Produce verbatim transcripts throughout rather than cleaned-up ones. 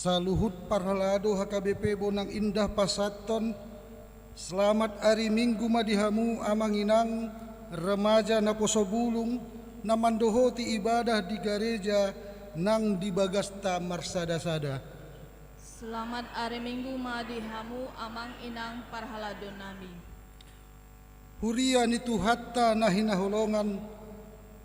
Saluhut parhalado H K B P Bonang Indah pasahathon, selamat ari Minggu ma di hamu amang inang, remaja naposo bulung, na mandohoti ibadah di gareja nang di bagasta marsada-sada. Selamat ari Minggu ma di hamu amang inang parhalado nami. Huria ni Tuhanta na hinaholongan,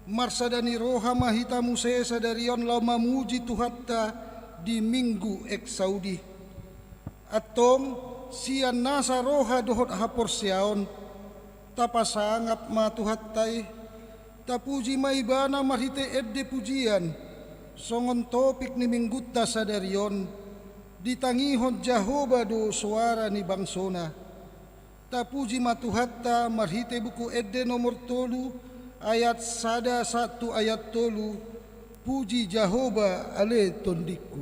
marsada ni roha ma hita muse sadari on laho mamuji Tuhanta di Minggu Eksaudi. Antong, sian nasa roha dohot haporseaon, tapasangap ma Tuhanta i, tapuji ma Ibana marhite ende pujian, songon topik ni Minggunta sadari on, ditangihon Jahowa do soara ni bangsona. Tapuji ma Tuhanta marhite buku ende nomor tolu, ayat sada sahat tu ayat tolu, puji Jahowa ale tondingku.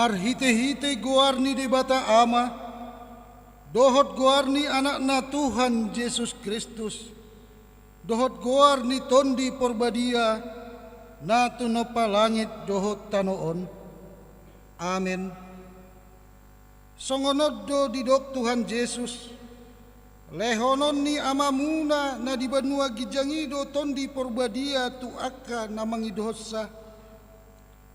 Marhite-hite goar ni Debata Ama, dohot goar ni Anakna Tuhan Jesus Kristus, dohot goar ni Tondi Porbadia, na tinompa langit dohot tano on. Amen. Songon on do didok Tuhan Jesus: Lehonon ni Amamuna na di banua ginjang i do Tondi Porbadia tu angka na mangidohonsa.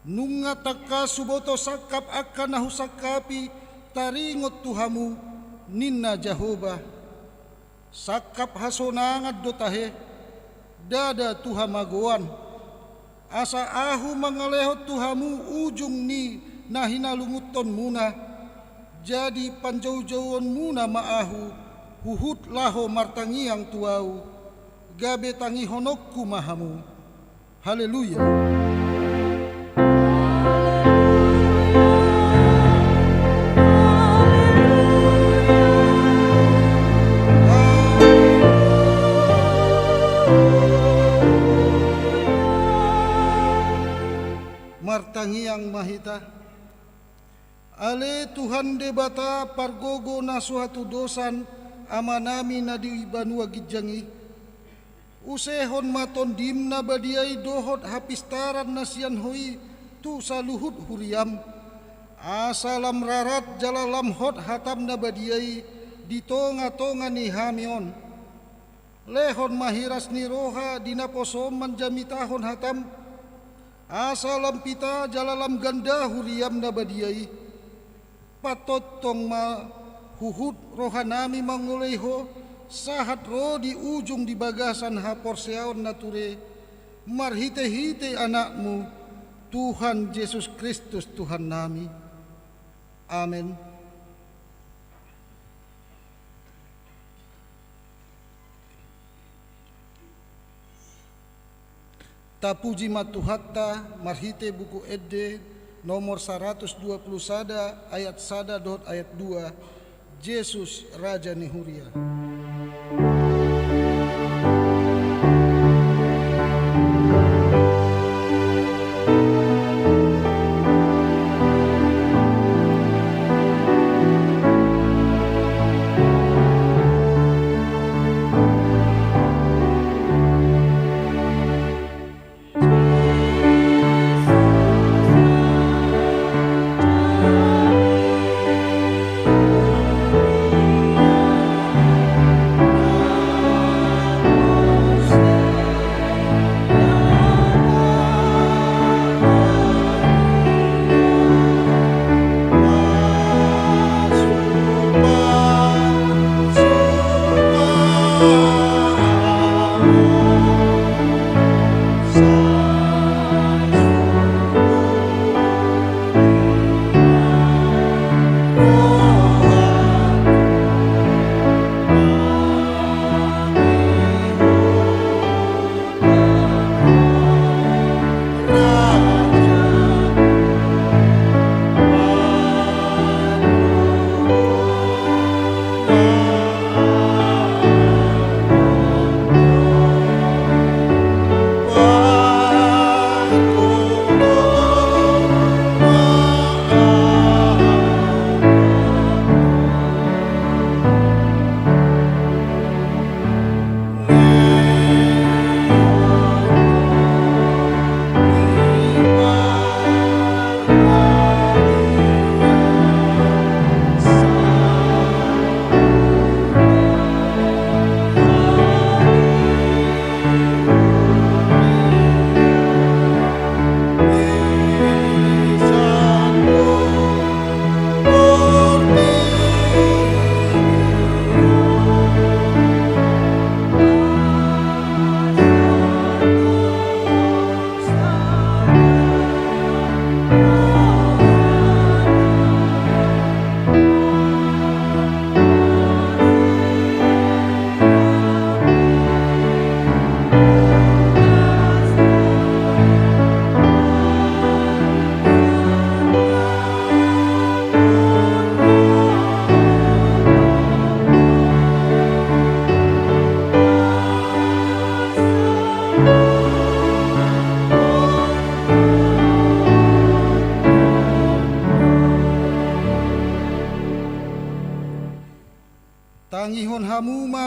Nunga tangkas huboto sangkap angka na husangkapi taringot tu hamu, ninna Jahowa. Sangkap hasonangan do tahe, ndada tu hamagoan. Asa ahu mangalehon tu hamu ujung ni na hinalungunhonmuna, jadi panjoujouonmuna ma ahu, huhut laho martangiang tu ahu, gabe tangihononku ma hamu. Haleluya. Martangiang ma hita. Ale Tuhan Debata pargogo na so hatudosan, Amanami na di banua ginjang i, usehon ma Tondim na badia i dohot hapistaran na sian Ho i tu saluhut huriam. Asa lam rarat jala lam hot hatam na badia i di tonga-tonga ni hami on. Lehon ma hiras ni roha di naposom manjamitahon hatam, asa lam pita jala lam ganda huriam na badia i. Patongtong ma huhut rohanami mangoloi Ho, sahat ro di ujung di bagasan haporseaon na ture, marhite-hite Anakmu, Tuhan Jesus Kristus Tuhannami. Amen. Tapuji ma Tuhanta marhite Buku Ende nomor saratus dua pulu sada, ayat sada dohot ayat dua, Jesus Raja ni Huria.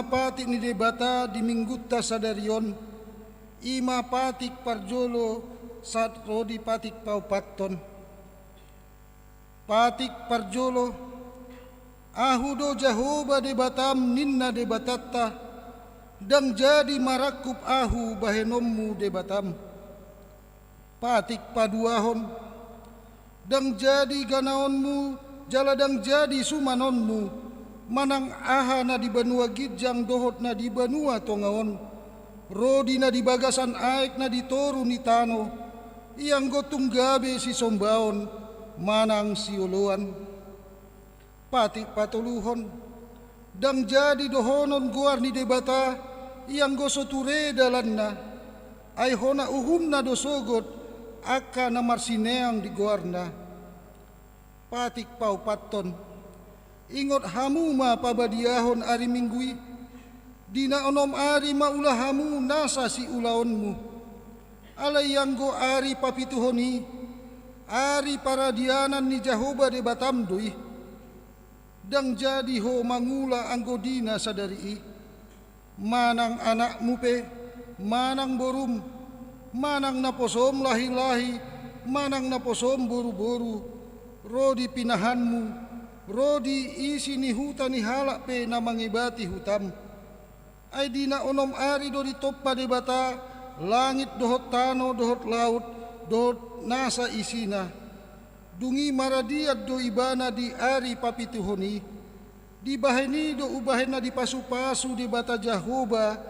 Patik ni Debata di minggunta sadari on, i ma patik parjolo sahat ro di patik paopathon. Patik parjolo, Ahu do Jahowa Debatam, ninna Debatanta, ndang jadi marangkup Ahu bahenonmu Debatam. Patik paduahon, ndang jadi ganaonmu jala ndang jadi sumanonmu, manang aha na di banua ginjang dohot na di banua tonga on, ro di na di bagasan aek na di toru ni tano, ianggo tung gabe sisombaon manang sioloan. Patik patoluhon, ndang jadi dohonon goar ni Debata, ianggo so ture dalanna, ai hona uhumna do sogot angka na marsineang di goarna. Patik paopathon, ingot hamu ma pabadiahon ari Minggu i, di na onom ari ma ula hamu nasa siulaonmu. Alai ianggo ari papituhon i, ari paradianan ni Jahowa Debatam do i. Ndang jadi ho mangula anggo di na sadari i, manang anakmu pe, manang borum, manang naposom lahilahi, manang naposom boruboru, ro di pinahanmu, ro di isi ni huta ni halak pe na mangebati hutam. Ai di na onom ari do ditompa Debata langit dohot tano dohot laut dohot nasa isina. Dung i maradian do Ibana di ari papituhon i. Dibahen i do umbahen na dipasupasu Debata Jahowa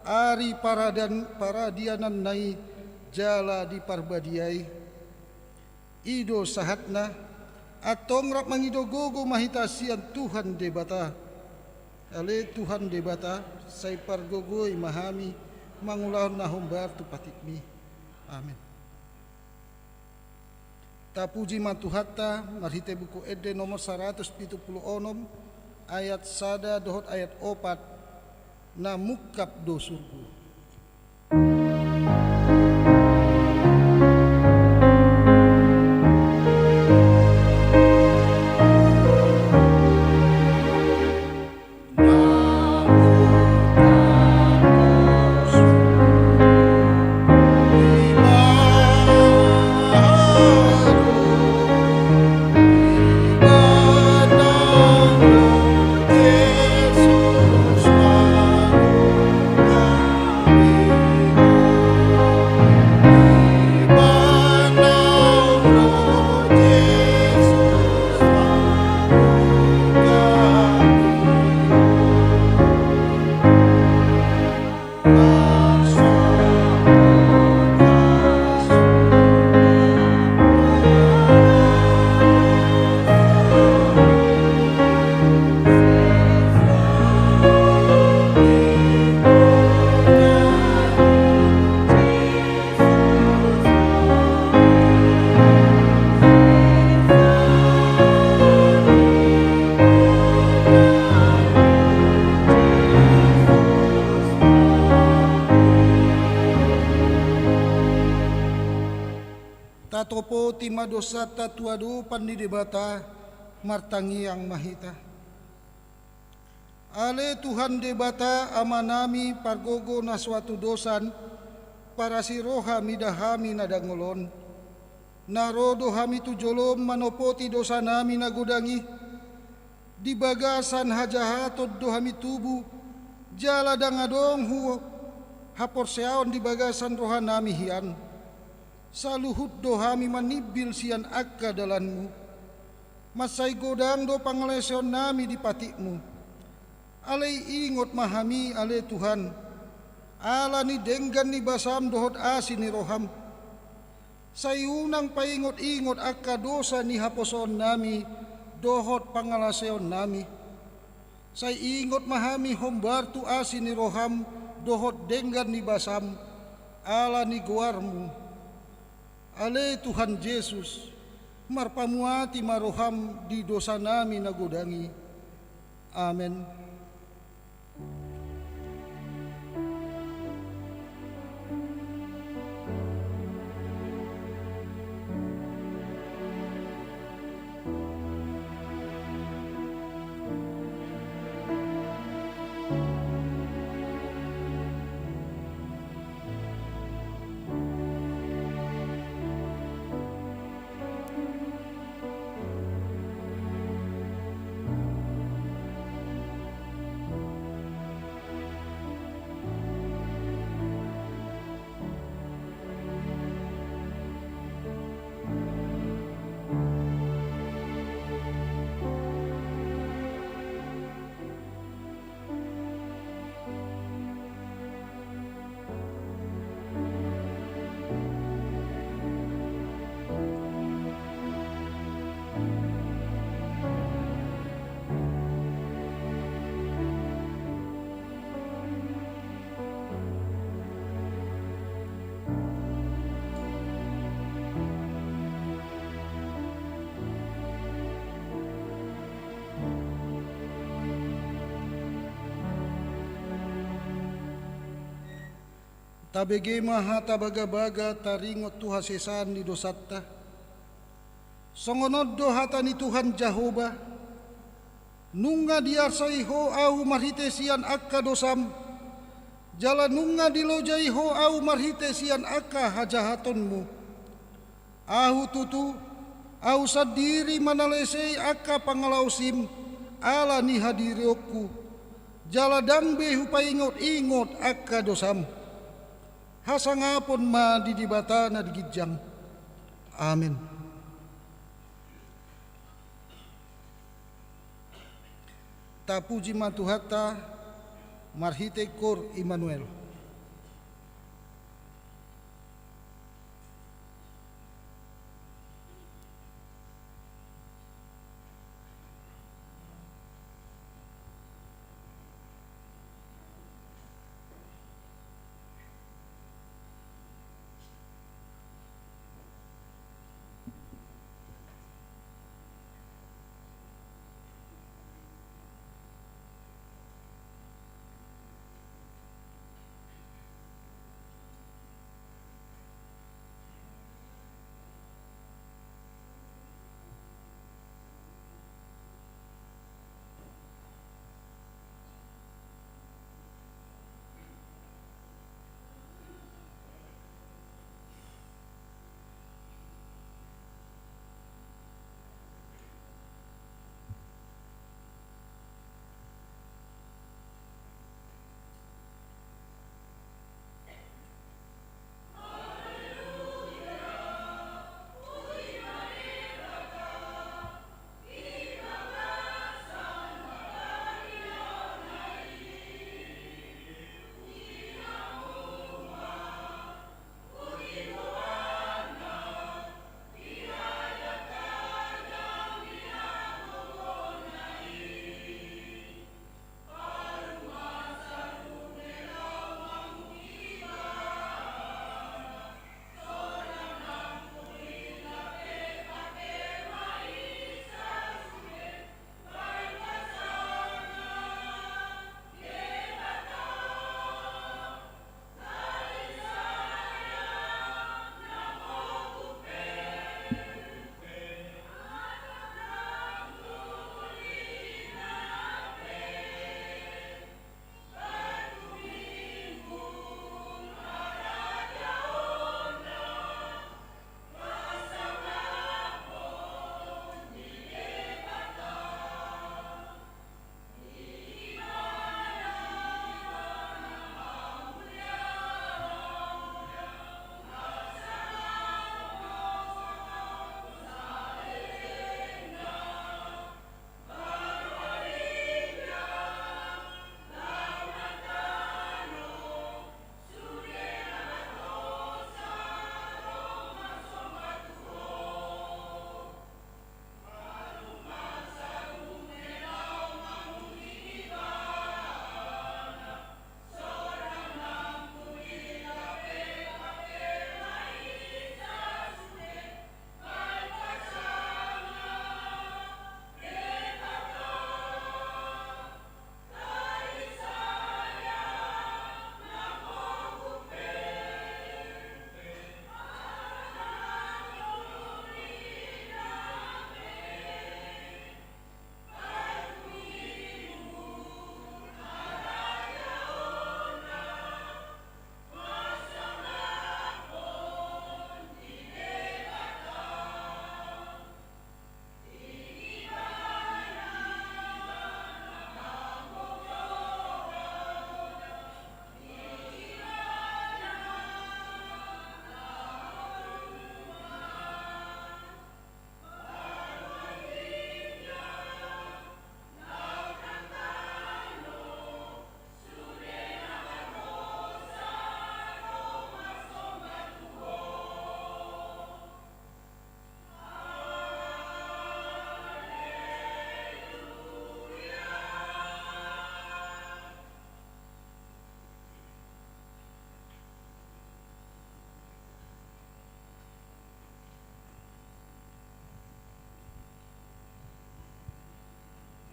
ari paradan-, paradiananna i jala diparbadiai. I do sahatna. Antong rap mangido gogo ma hita sian Tuhan Debata. Ale Tuhan Debata, sai pargogoi ma hami mangulahon na hombar tu patikmi. Amen. Tapuji ma Tuhanta marhite Buku Ende nomor saratus pitu pulu onom, ayat sada dohot ayat opat, na mungkap do surgo. Tatopoti ma dosanta tu adopan ni Debata, martangiang ma hita. Ale Tuhan Debata Amanami pargogo na so hatudosan, parasi roha mida hami na dangol on. Na ro do hami tu jolom manopoti dosanami na godang i. Di bagasan hajahaton do hami tubu, jala ndang adong hu haporseaon di bagasan rohanami hian. Saluhut do hami manimbil sian angka dalanmu. Mansai godang do pangalaseonnami di patikmu. Alai ingot ma hami, ale Tuhan, ala ni denggan ni basam dohot asi ni roham. Sai unang paingot-ingot angka dosa ni haposoonnami dohot pangalaseonnami. Sai ingot ma hami hombar tu asi ni roham dohot denggan ni basam, ala ni goarmu. Ale Tuhan Jesus, marpamuati ma roham di dosanami na godang i. Amen. Tabege ma hata bagabaga taringot tu hasesaan ni dosanta. Songon on do hata ni Tuhan Jahowa: Nunga diarsai ho Ahu marhite sian angka dosam, jala nunga dilojai ho Ahu marhite sian angka hajahatonmu. Ahu tutu, Ahu sandiri manalesei angka pangalaosim ala ni hadirionku, jala ndang be hupaingot-ingot angka dosam. Hasangapon ma di Debata na di ginjang. Amen. Tapuji ma Tuhanta marhite Kor Immanuel.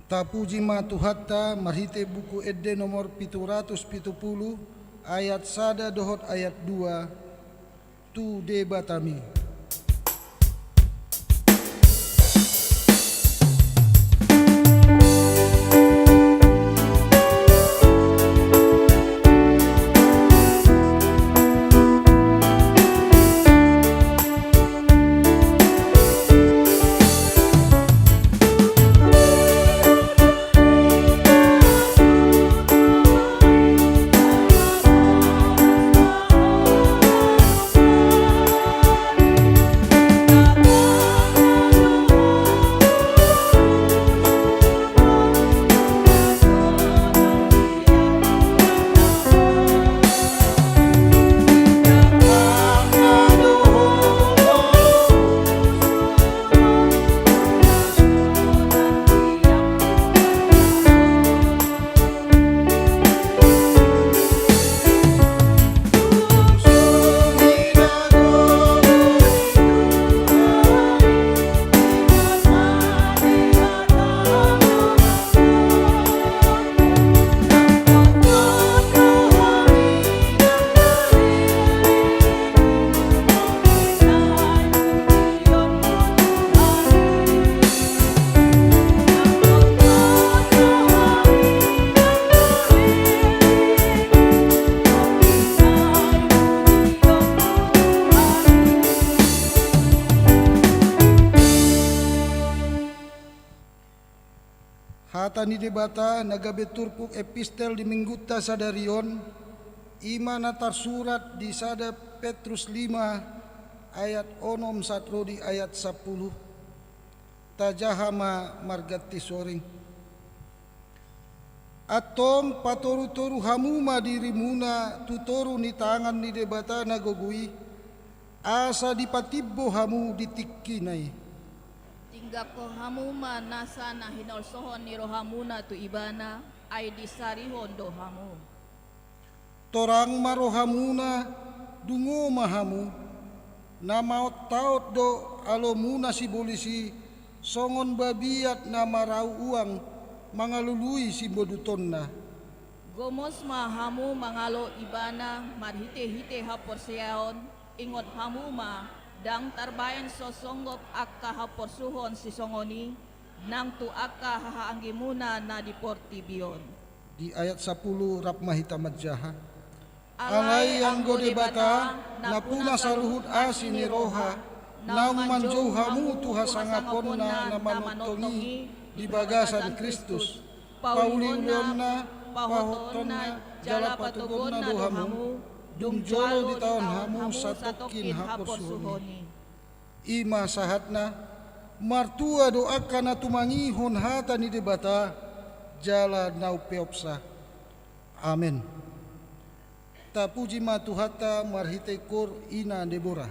Tapuji ma Tuhanta marhite Buku Ende nomor pitu ratus pitu pulu Ayat sada dohot ayat dua, tu Debatami. Hata ni Debata na gabe turpuk epistel di Minggunta sadari on, i ma na tarsurat di sada Petrus lima ayat onom sahat ro di ayat sampulu. Tajaha ma marganti soring. Antong patorutoru hamu ma dirimuna tu toru ni tangan ni Debata na gogo i, asa dipatimbo hamu di tingkina i. Tinggangkon hamu ma nasa na hinolsohon ni rohamuna tu Ibana, ai disarihon do hamu. Torang ma rohamuna, dungo ma hamu, na maotaot do alomuna sibolis i, songon babiat na marau uang mangalului simbodutonna. Gomos ma hamu mangalo Ibana marhitehite haporseaon, ingot hamu ma, ndang tarbaen so songgop angka haporsuhon sisongon i, nang tu angka hahaanggimuna na di portibi on. Di ayat sampulu rap ma hita manjaha. Alai anggo Debata, nampuna saluhut asi ni roha, naung manjou hamu tu hasangaponna na manongtong i di bagasan Kristus, pauliulionna, pahothonna, jala patogonna do hamu, dung jolo ditaon hamu satongkin haporsuhon i. I ma sahatna, martua do angka na tumangihon hata ni Debata, jala na umpeopsa. Amen. Tapuji ma Tuhanta marhite kor ina Debora.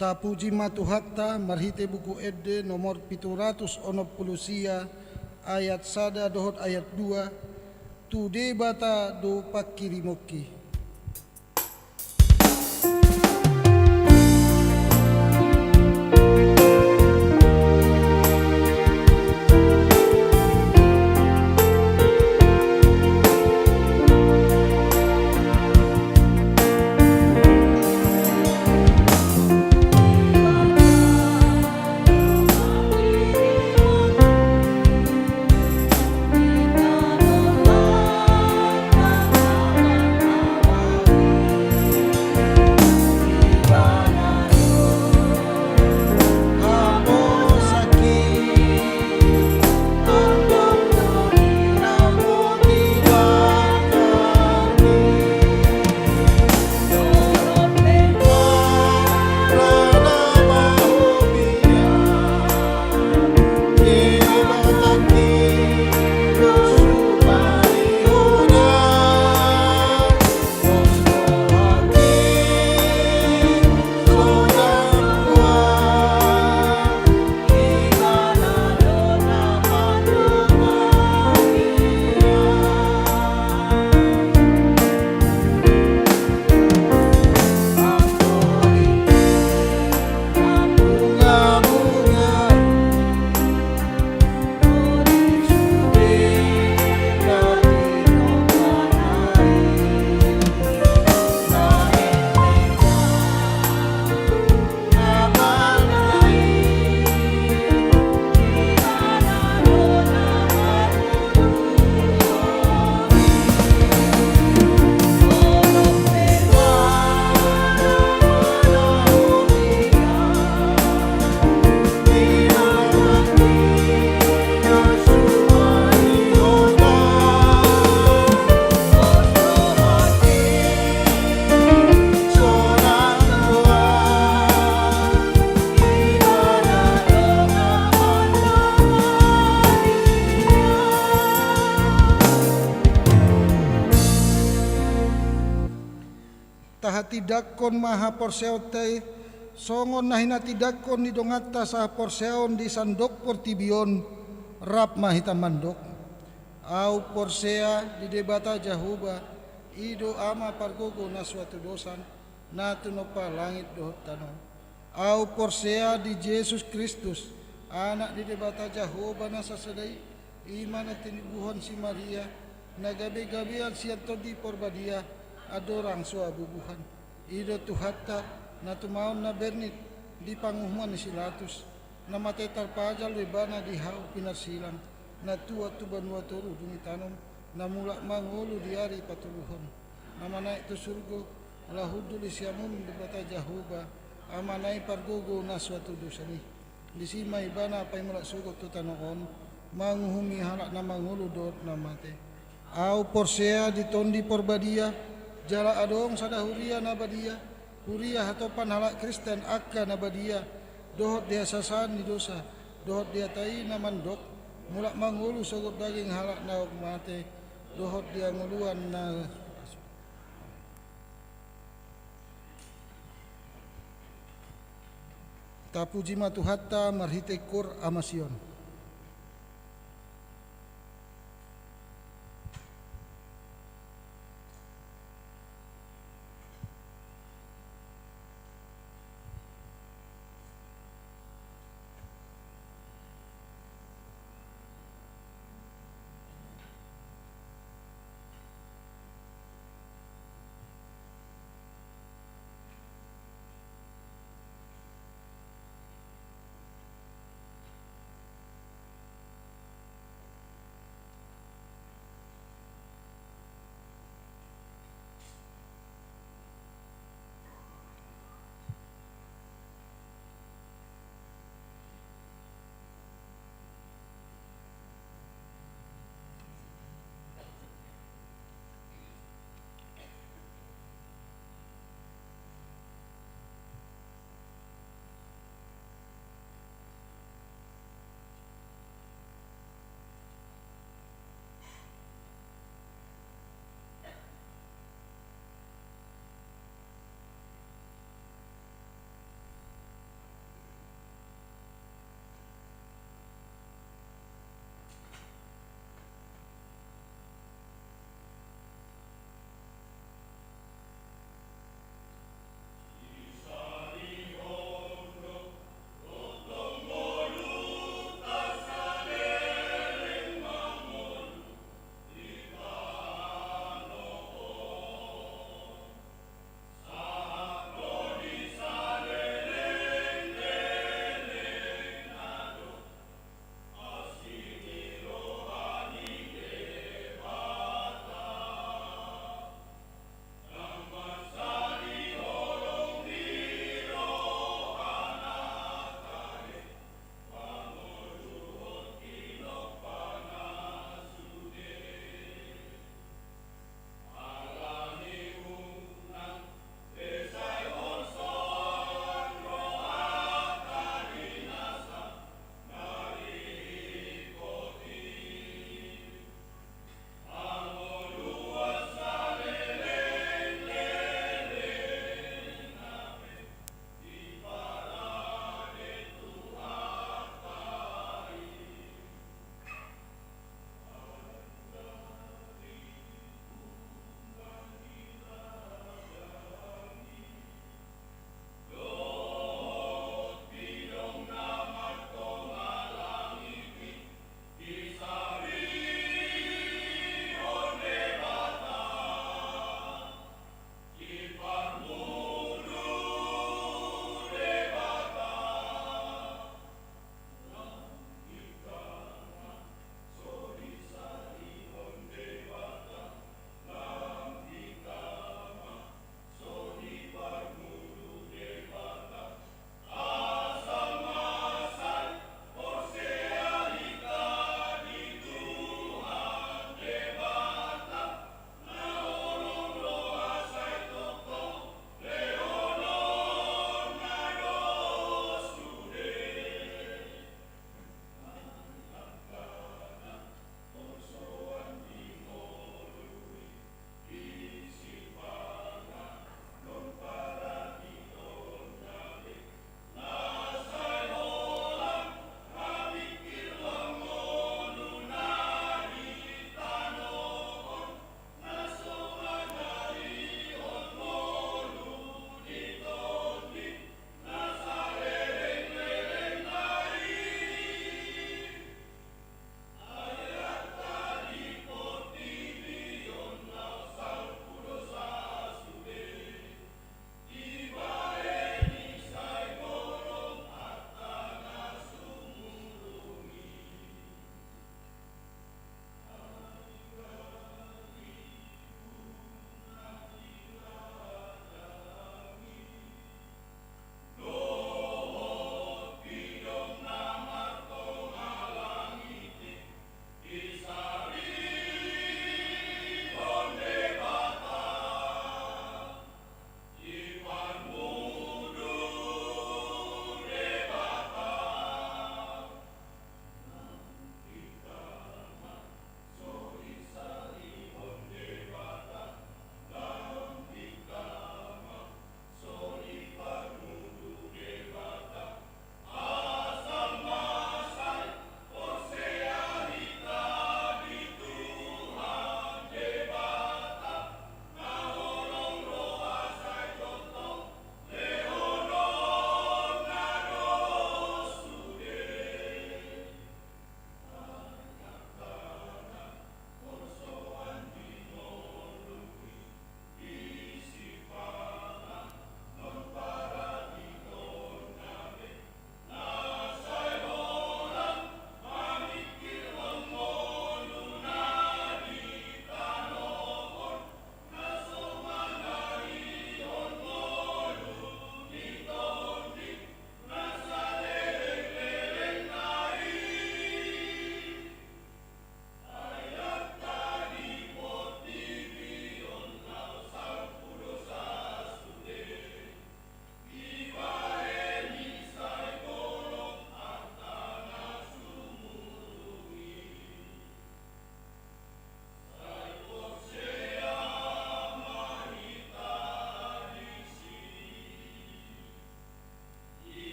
Tapuji ma Tuhanta marhite Buku Ende nomor pitu ratus onom pulu sia, ayat sada dohot ayat dua. Tu Debata do pangkirimonki. Tahatindangkon ma haporseaonta i, songon na hinatindangkon ni donganta sahaporseaon di sandok portibi on. Rap ma hita mandok. Ahu porsea di Debata Jahowa, i do Ama pargogo na so hatudosan, na tinompa langit dohot tano. Ahu porsea di Jesus Kristus, Anak ni Debata Jahowa na sasada i, i ma na tinibuhon si Maria, na gabegabean sian Tondi Porbadia, andorang so habubuhan. I do Tuhanta, na tumaon na bernit di panguhuman ni si Latus, na mate tarpajal do ibana di hau pinarsilang, na tuat tu banua toru dung itanom, na mulak mangolu di ari patoluhon, na manaek tu surgo, laho hundul di siamun Debata Jahowa, Amana i pargogo na so hatudosan i. Disi ma ibana paimulak sogot tu tano on, manguhumi halak na mangolu dohot na mate. Ahu porsea di Tondi Porbadia, jala adong sada huria na badia, huria hatopan halak Kristen angka na badia, dohot di hasesaan ni dosa, dohot di hata i na mandok, mulak mangolu sogot daging halak naung mate, dohot di hangoluan na Tapuji ma Tuhanta marhite koor Ama Sion.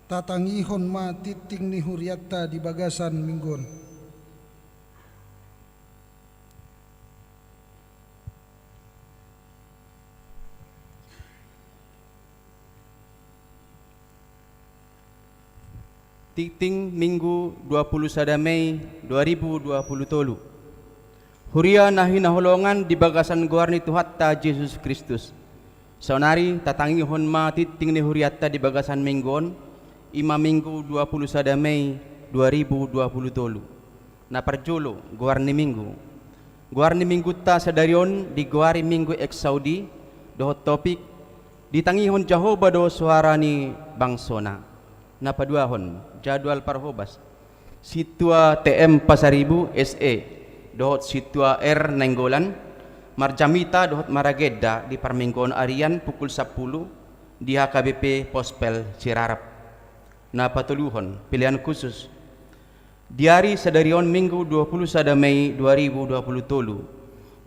Tatangihon ma tingting ni hurianta di bagasan minggu on. Tingting Minggu dua puluh sada Mei dua ribu dua puluh tolu. Huria na hinaholongan di bagasan goar ni Tuhanta Jesus Kristus. Saonari tatangihon ma tingting ni hurianta di bagasan minggu on, i ma Minggu dua puluh sada Mei dua ribu dua puluh tolu. Na parjolo, goar ni minggu. Goar ni minggunta sadari on digoari Minggu Exaudi, dohot topik, ditangihon Jahowa do soara ni bangsona. Na paduahon, jadwal parhobas. Sintua T M Pasaribu S E dohot Sintua R Nainggolan marjamita dohot maragenda di parmingguon arian pukul sampulu di H K B P Pospel Sirarap. Na patoluhon, pelean khusus. Di ari sadari on Minggu dua puluh sada Mei dua ribu dua puluh tolu,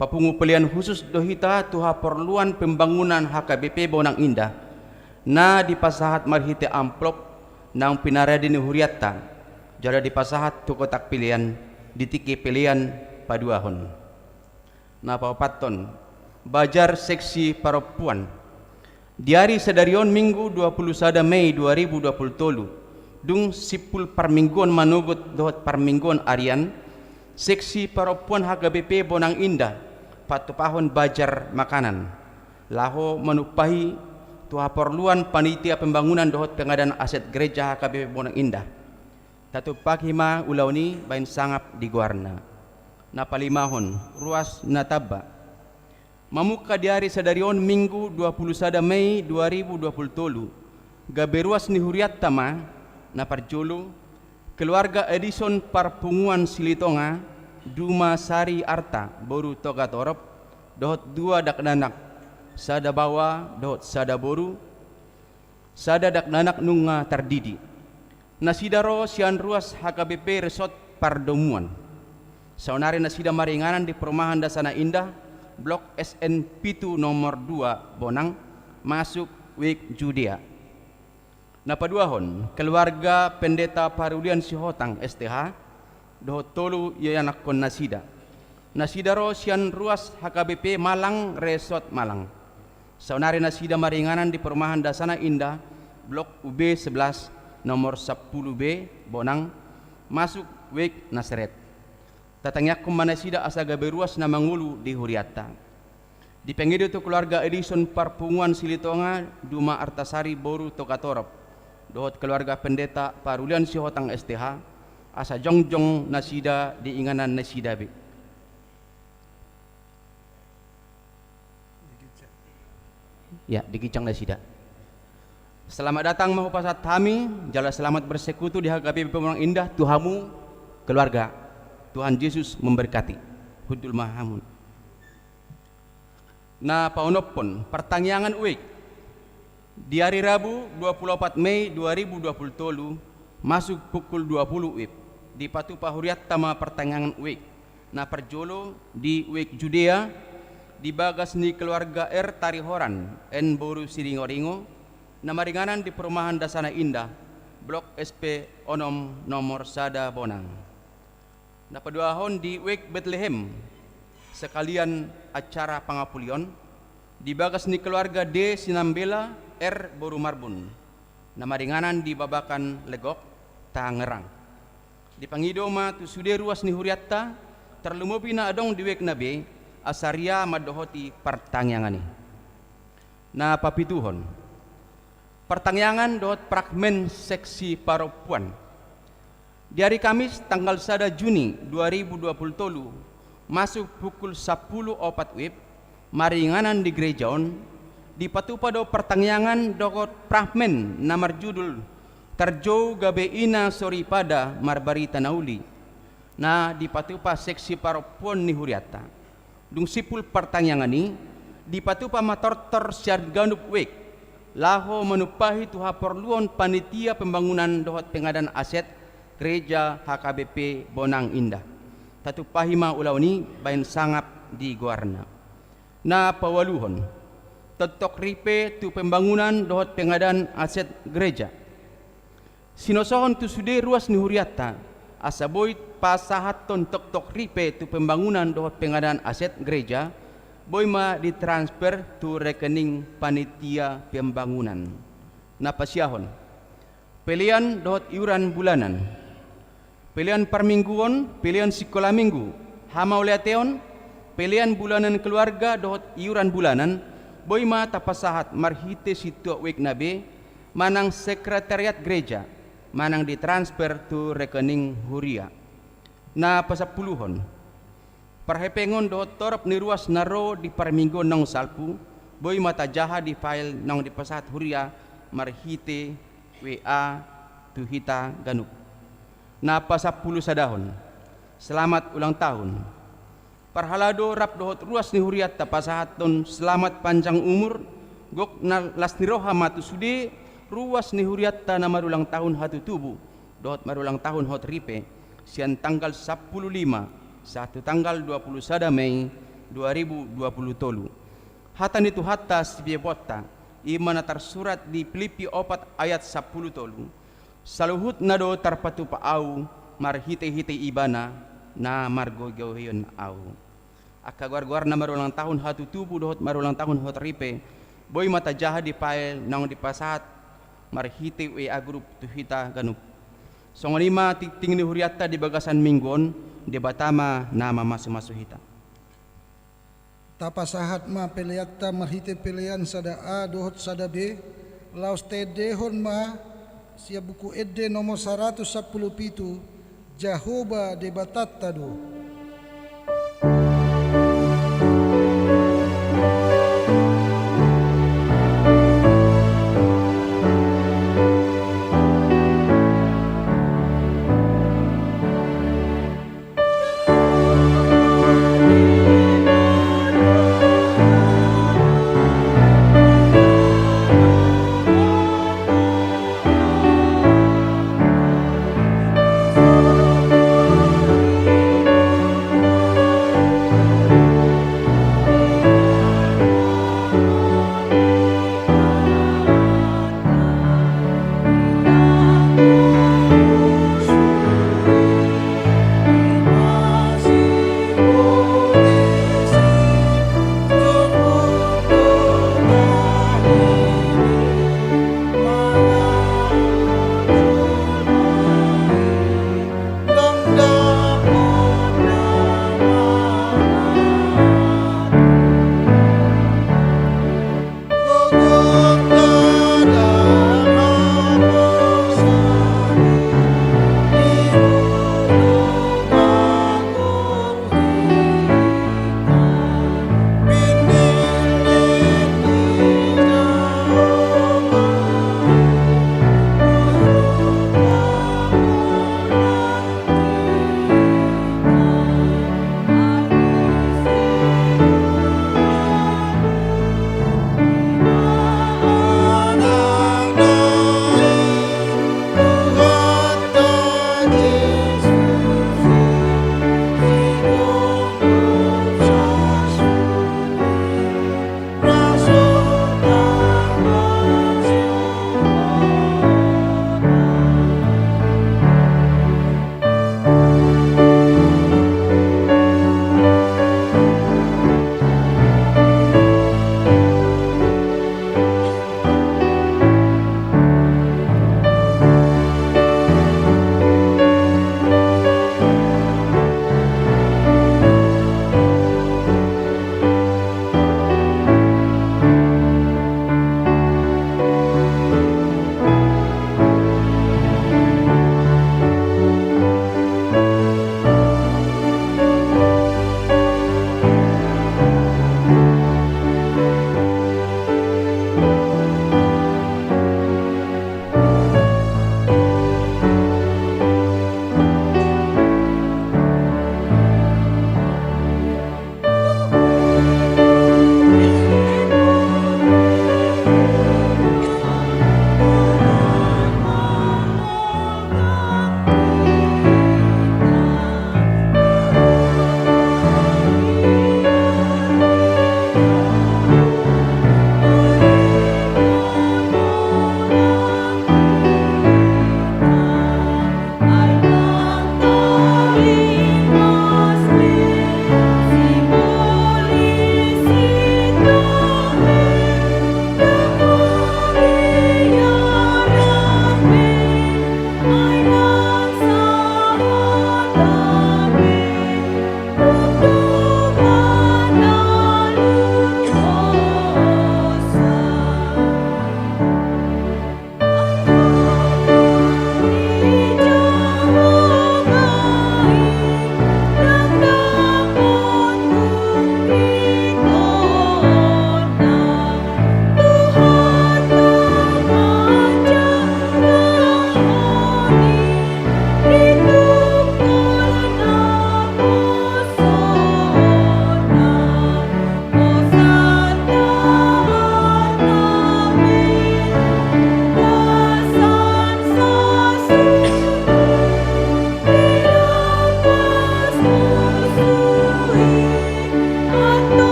papungu pelean khusus do hita tu haporluan pembangunan H K B P Bonang Indah, na dipasahat marhite amplop naung pinarade ni hurianta, jala dipasahat tu kotak pelean di tingki pelean paduahon. Na paopathon, bajar seksi parompuan. Di ari sadari on Minggu dua puluh sada Mei dua ribu dua puluh tolu, dung simpul parmingguon manogot dohot parmingguon arian, seksi parompuan H K B P Bonang Indah patupahon bajar makanan laho manumpahi tu haporluan panitia pembangunan dohot pengadaan aset gereja H K B P Bonang Indah. Tatumpahi ma ulaon i bahen sangap di goarna. Na palimahon, ruas na tamba. Mamungka di ari sadari on Minggu dua puluh sada Mei dua ribu dua puluh tolu, gabe ruas ni hurianta ma, na parjolo, keluarga Edison Parpunguan Silitonga, Duma Sari Arta, boru Togatorop, dohot dua dakdanak, sada baoa dohot sada boru, sada dakdanak nunga tardidi. Nasida ro sian ruas H K B P Resort Pardomuan. Saonari nasida maringanan di Perumahan Dasana Indah, Blok S N pitu nomor dua Bonang, masuk Wijk Judea. Na paduahon, keluarga Pendeta Parulian Sihotang S T H, dohot tolu ianakhon nasida. Nasida ro sian ruas H K B P Malang Resort Malang. Saonari nasida maringanan di Perumahan Dasana Indah, Blok U B sebelas, nomor sampulu B, Bonang, masuk Wijk Nasaret. Tatangiangkon ma nasida asa gabe ruas na mangolu di hurianta. Dipangido tu keluarga Edison Parpunguan Silitonga, Duma Artasari boru Togatorop, dohot keluarga Pendeta Parulian Sihotang S T H, asa jongjong nasida di inganan nasida be. Ya, di ginjang nasida. Selamat datang ma hupasahat hami, jala selamat bersekutu di H K B P Bonang Indah tu hamu keluarga. Tuhan Yesus memberkati. Hundul ma hamu. Na paonomhon, partangiangan Wijk. Di ari Rabu dua puluh opat Mei dua ribu dua puluh tolu, masuk pukul dua puluh W I B, dipatupa hurianta ma partangiangan Wijk. Na parjolo di Wijk Judea, di bagas ni keluarga R Tarihoran, N boru Siringoringo, na maringanan di Perumahan Dasana Indah, Blok S P onom nomor sada Bonang. Na paduahon di Wijk Betlehem, sekalian acara pangapulion, di bagas ni keluarga D Sinambela R boru Marbun, na maringanan di Babakan Legok, Tangerang. Dipangido ma tu sude ruas ni hurianta, tarlumobi na adong di wijk na be, asa ria mandohoti partangiangan i. Na papituhon. Partangiangan dohot fragmen seksi parompuan. Di ari Kamis tanggal sada Juni dua ribu dua puluh tolu, masuk pukul sampulu opat W I B, maringanan di gereja on, dipatupa do partangiangan dohot fragmen na marjudul Tarjou Gabe Ina Soripada Marbarita Na Uli, na dipatupa seksi parompuan ni hurianta. Dung simpul partangiangan i, dipatupa ma tortor sian ganup wijk, laho manumpahi tu haporluan panitia pembangunan dohot pengadaan aset gereja H K B P Bonang Indah. Tatumpahi ma ulaon i bahen sangap di goarna. Na paualuhon, tongtong ripe tu pembangunan dohot pengadaan aset gereja. Sinosohon tu sude ruas ni hurianta, asa boi pasahathon toktok ripe tu pembangunan dohot pengadaan aset gereja, boi ma ditransfer tu rekening panitia pembangunan. Na pasiahon: pelean dohot iuran bulanan, pelean parmingguon, pelean sikola minggu, hamauliateon, pelean bulanan keluarga dohot iuran bulanan, boi ma tapasahat marhite sintua uekna be, manang sekretariat gereja, manang ditransfer tu rekening huria. Na pasampuluhon: parhepengon dohot torop ni ruas na ro di parmingguon naung salpu, boi ma tajaha di file naung dipasahat huria marhite W A tu hita ganup. Na pasampulusadahon: selamat ulang tahun. Parhalado rap dohot ruas ni hurianta pasahathon selamat panjang umur, gok na las ni roha ma tu sude ruas ni hurianta na marulang tahun hatutubu dohot marulang tahun hot ripe, sian tanggal sampulu lima sahat tu tanggal dua pulu sada Mei dua ribu dua pulu tolu. Hata ni Tuhanta sipiaponta, i ma na tarsurat di Pilippi opat ayat sampulu tolu: Saluhutna do tarpatupa ahu marhitehite Ibana na margogoion ahu. Angka goargoar na marulang tahun hatutubu dohot marulang tahun hot ripe, boi ma tajaha di file naung dipasahat marhite W A grup tu hita ganup. Songon i ma tingting ni hurianta di bagasan minggu on. Debata ma na mamasumasu hita. Tapasahat ma peleanta marhite pelean sada A dohot sada B, laos taendehon ma sian Buku Ende nomor saratus sampulu pitu: Jahowa Debatanta do.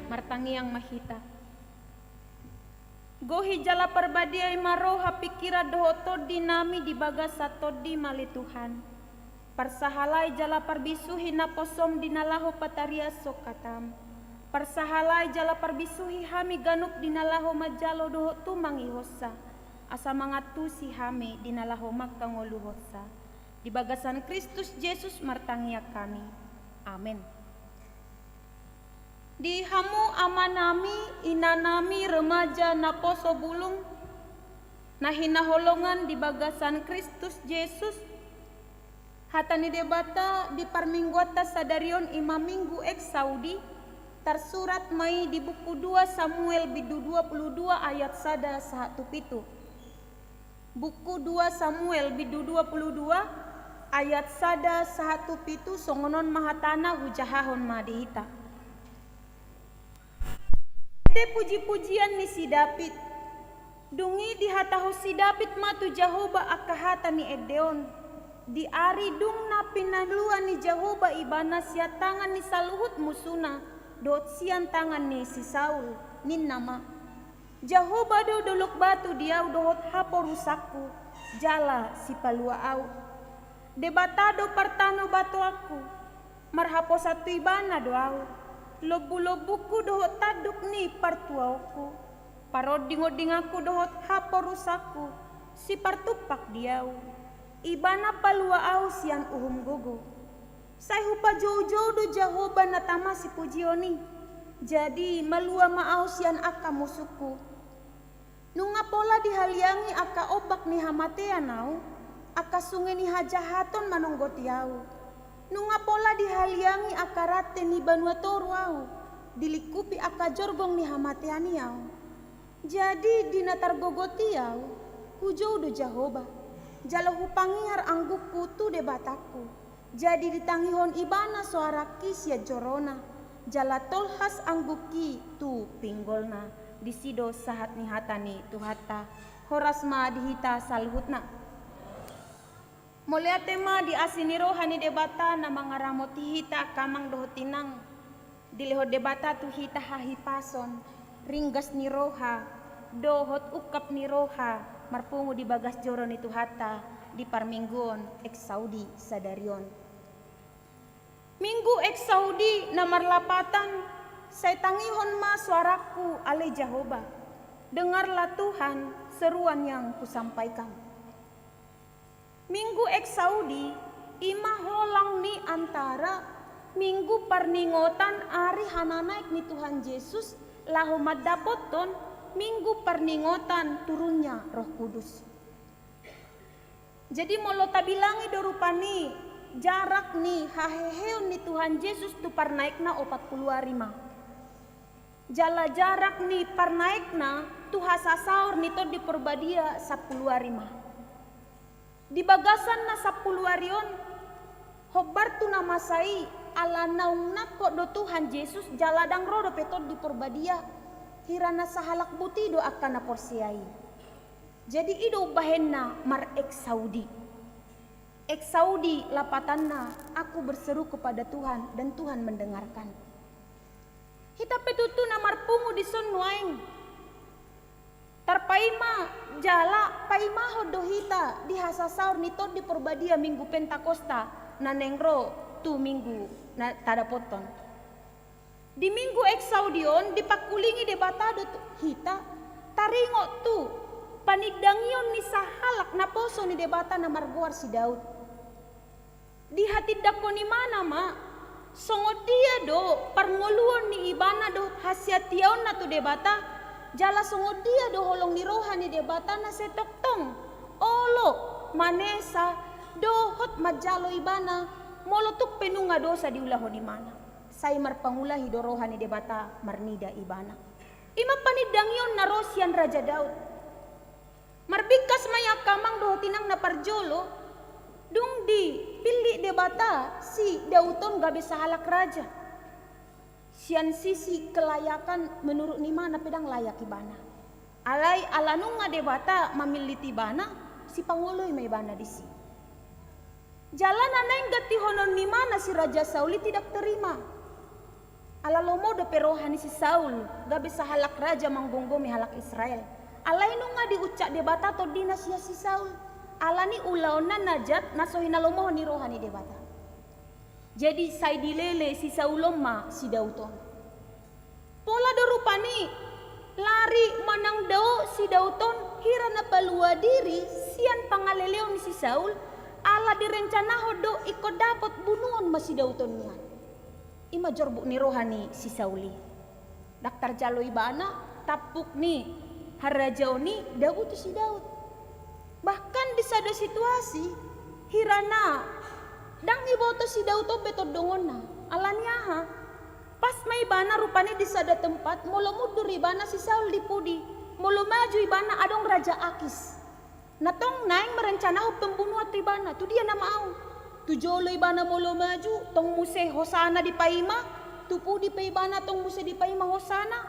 Martangiang ma hita. Gohi jala parbadiai ma roha, pingkiran dohot tondinami di bagasan Tondim, ale Tuhan. Parsahalai jala parbisuhi naposom di na laho patariashon hatam. Parsahalai jala parbisuhi hami ganup di na laho manjalo dohot tumangihonsa, asa mangantusi hami di na laho mangkangoluhonsa. Di bagasan Kristus Jesus martangiang hami. Amen. Di hamu amanami, inanami, remaja, naposo bulung, na hinaholongan di bagasan Kristus Jesus, hata ni Debata di parmingguanta sadari on i ma Minggu Exaudi, tarsurat ma i di buku dua Samuel bindu dua puluh dua ayat sada sahat tu pitu. Buku dua Samuel bindu dua puluh dua ayat sada sahat tu pitu, songon on ma hatana, hujahahon ma di hita. Ende puji-pujian ni si David. Dung i dihatahon si David ma tu Jahowa angka hata ni ende on. Di ari dung na pinalua ni Jahowa ibana sian tangan ni saluhut musuna, dohot sian tangan ni si Saul, ninna ma: Jahowa do dolok batu di ahu dohot haporusanku, jala sipalua ahu. Debata do partanobatoanku, marhaposan tu Ibana do ahu, lombu-lombungku dohot tanduk ni partuaonku. Paronding-ondinganku dohot haporusanku, sipartumpak di ahu. Ibana palua ahu sian uhum gogo. Sai hupajoujou do Jahowa na tama sipujion i. Jadi malua ma ahu sian angka musungku. Nunga pola dihaliangi angka ombak ni hamatean ahu, angka sunge ni hajahaton manonggoti ahu. Nunga pola dihaliangi angka rante ni banua toru ahu, dilingkupi angka jorgong ni hamatean i ahu. Jadi di na targogot i ahu, hujou do Jahowa, jala hupangihar anggukku tu Debatangku. Jadi ditangihon Ibana soarangki sian joroNa, jala tolhas anggukki tu pinggolNa. Disi do sahat ni hata ni Tuhanta. Horas ma di hita saluhutna. Mauliate ma di asi ni roha ni Debata na mangaramoti hita angka amang dohot inang. Dilehon Debata tu hita hahipason, ringgas ni roha, dohot ungkap ni roha, marpungu di bagas joro ni Tuhanta di parmingguon Exaudi sadari on. Minggu Exaudi na marlapatan, sai tangihon ma soarangku ale Jahowa. Dengarlah Tuhan seruan yang kusampaikan. Minggu Exaudi, i ma holang ni antara Minggu parningotan ari hananaek ni Tuhan Jesus laho mandapothon Minggu parningotan turunnya Roh Kudus. Jadi molo tabilangi do rupani jarak ni haheheon ni Tuhan Jesus tu parnaekna opat pulu ari ma. Jala jarak ni parnaekna tu hasasaor ni Tondi Porbadia sampulu ari ma. Di bagasan na sampulu ari on, hombar tu na masa i, ala naung nangkok do Tuhan Jesus jala ndang ro dope Tondi Porbadia, hira na sahalak buti do angka na porsea i. Jadi i do umbahenna mar-Exaudi. Exaudi lapatanna, aku berseru kepada Tuhan dan Tuhan mendengarkan. Hita pe tutu na marpungu dison nuaeng. Tarpaima jala paimahon do hita di hasasaor ni Tondi Porbadia Minggu Pentakosta na naeng ro tu Minggu na tadapothon. Di Minggu Exaudi on dipangkulingi Debata do tu hita, taringot tu panindangion ni sahalak naposo ni Debata na margoar si Daud. Dihatindangkon ibana ma, songon dia do parngoluon ni ibana dohot hasatiaonna tu Debata, jala songon dia do holong ni roha ni Debata na sai tongtong olo manesa dohot manjalo ibana, molo tung pe nunga dosa diulahon imana. Sai marpangulahi do roha ni Debata marnida ibana. I ma panindangion na ro sian Raja Daud. Marbingkas ma i angka amang dohot inang na parjolo, dung dipillit Debata si Daud on gabe sahalak raja. Sian sisi kelayakan, menurut ni imana pe ndang layak ibana. Alai ala nunga Debata mamillit ibana, sipangoloi ma ibana disi. Jala na naeng gantihonon ni imana si Raja Saul i tidak terima. Ala lomo dope roha ni si Saul gabe sahalak raja manggomgomi halak Israel. Alai nunga diuncak Debata tondina sian si Saul. Alani ulaonna na jat na so hinalomohon ni roha ni Debata. Jadi sai dilele si Saul on ma si Daud on. Pola do rupani lari manang dao si Daud on hira na palua diri sian pangaleleon ni si Saul, ala direncanahon do ingkon dapot bunuon ma si Daud on nian. I ma jorbut ni roha ni si Saul i. Ndang tarjalo ibana tampuk ni harajaon i dapot tu si Daud. Bahkan di sada situasi, hirana ndang iboto si Daud on be tondongonna. Alani aha? Pas ma ibana rupani di sada tempat, molo mundur ibana si Saul di pudi, molo maju ibana adong Raja Akis. Na tong naeng merencanahon pembunuhan tu ibana, tu dia nama au. Tu jolo ibana molo maju, tong muse hosana dipaima, tu pudi pe ibana tong muse dipaima hosana.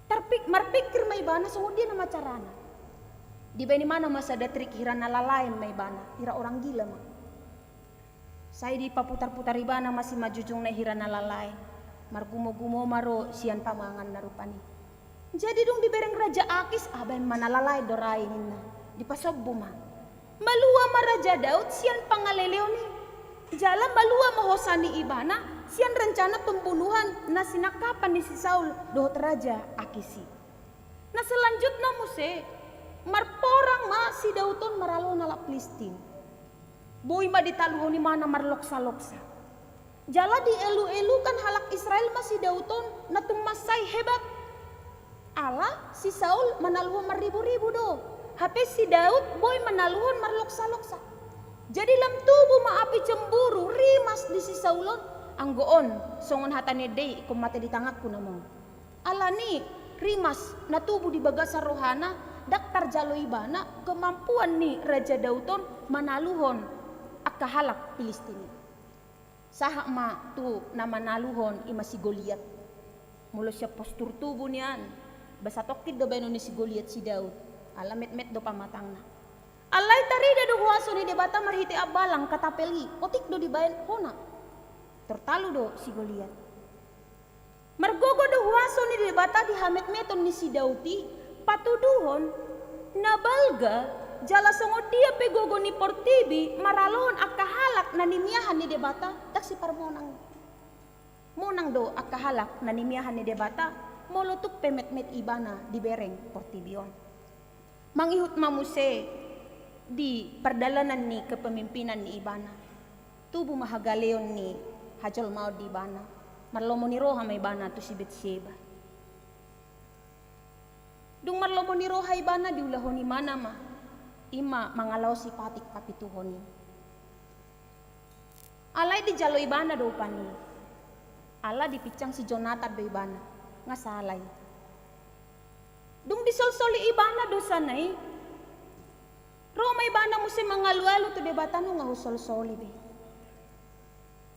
Tarpik-, marpikir ma ibana songon dia nama carana. Dibaen ibana ma sada trik hira na lalaen ma ibana, hira orang gila ma. Sai dipaputar-putar ibana ma simanjujungna hira na lalaen. Margumo-gumo ma ro sian pamanganna rupani. Jadi dung dibereng Raja Akis, ah, baen ma na lalaen do ra i ninna. Dipasombu ma. Malua ma Raja Daud sian pangaleleon i. Jala malua ma hosa ni ibana sian rencana pembunuhan na sinangkapan ni si Saul dohot Raja Akis i. Na selanjutna muse, marporang ma si Daud on maralohon halak Pilistin. Boi ma ditaluhon ibana marloksa-loksa. Jala dielu-elukan halak Israel ma si Daud on na tung mansai hebat. Ala si Saul manaluhon marribu-ribu do. Hape si Daud boi manaluhon marloksa-loksa. Jadi lam tubu ma api cemburu, rimas di si Saul on, anggo on, songon hata ni ende i, ingkon mate di tanganku nama on. Alani rimas na tubu di bagasan rohana, ndang tarjalo ibana kemampuan ni Raja Daud on manaluhon angka halak Pilistin i. Sahat ma tu na manaluhon i ma si Goliat. Molo sian postur tubu nian, ba satongkin do baenon ni si Goliat si Daud, ala metmet do pamatangna. Alai tarida do huaso ni Debata marhite ambalang, katapel i, otik do dibaen hona. Tartalu do si Goliat. Margogo do huaso ni Debata di hametmeton ni si Daud i, patuduhon na balga, jala songon dia pe gogo ni portibi maralohon angka halak na nimiahan ni Debata, ndang siparmonang. Monang do angka halak na nimiahan ni Debata, molo tung pe metmet ibana dibereng portibi on. Mangihut ma muse di pardalanan ni kepemimpinan ni ibana. Tubu ma hagaleon ni hajolmaon di ibana. Marlomo ni roha ma ibana tu si Betseba. Dung marlomo ni roha ibana diulahon ibana ma, i ma mangalaosi patik papituhon i. Alai dijalo ibana do upana i. Ala dipinsang si Jonatan do ibana, nga sala i. Dung disolsoli ibana dosana i, ro ma ibana muse mangalualu tu Debata, nunga husolsoli be.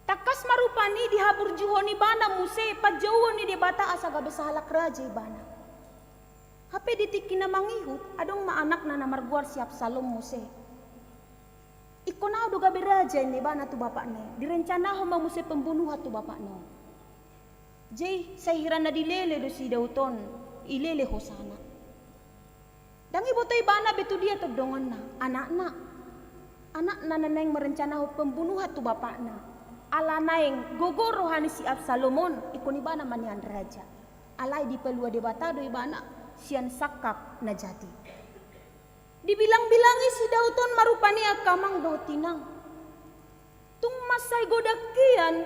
Tangkas ma rupani dihaburjuhon ibana muse panjouon ni Debata asa gabe sahalak raja ibana. Hape di tingki na mangihut, adong ma anakna na margoar si Absalom muse. Ingkon ahu do gabe raja, ninna ibana tu bapakna i. Direncanahon ma muse pembunuhan tu bapakna on. Jadi sai hira na dilele do si Daud on, ilele hosana. Ndang iboto ibana be tu dia tondongonna, anakna. Anakna na naeng merencanahon pembunuhan tu bapakna. Ala naeng gogo roha ni si Absalom on, ingkon ibana ma nian raja. Alai dipalua Debata do ibana sian sangkap na jat i. Dibilang-bilangi si Daud on ma rupani angka amang dohot inang. Tung mansai godang hian,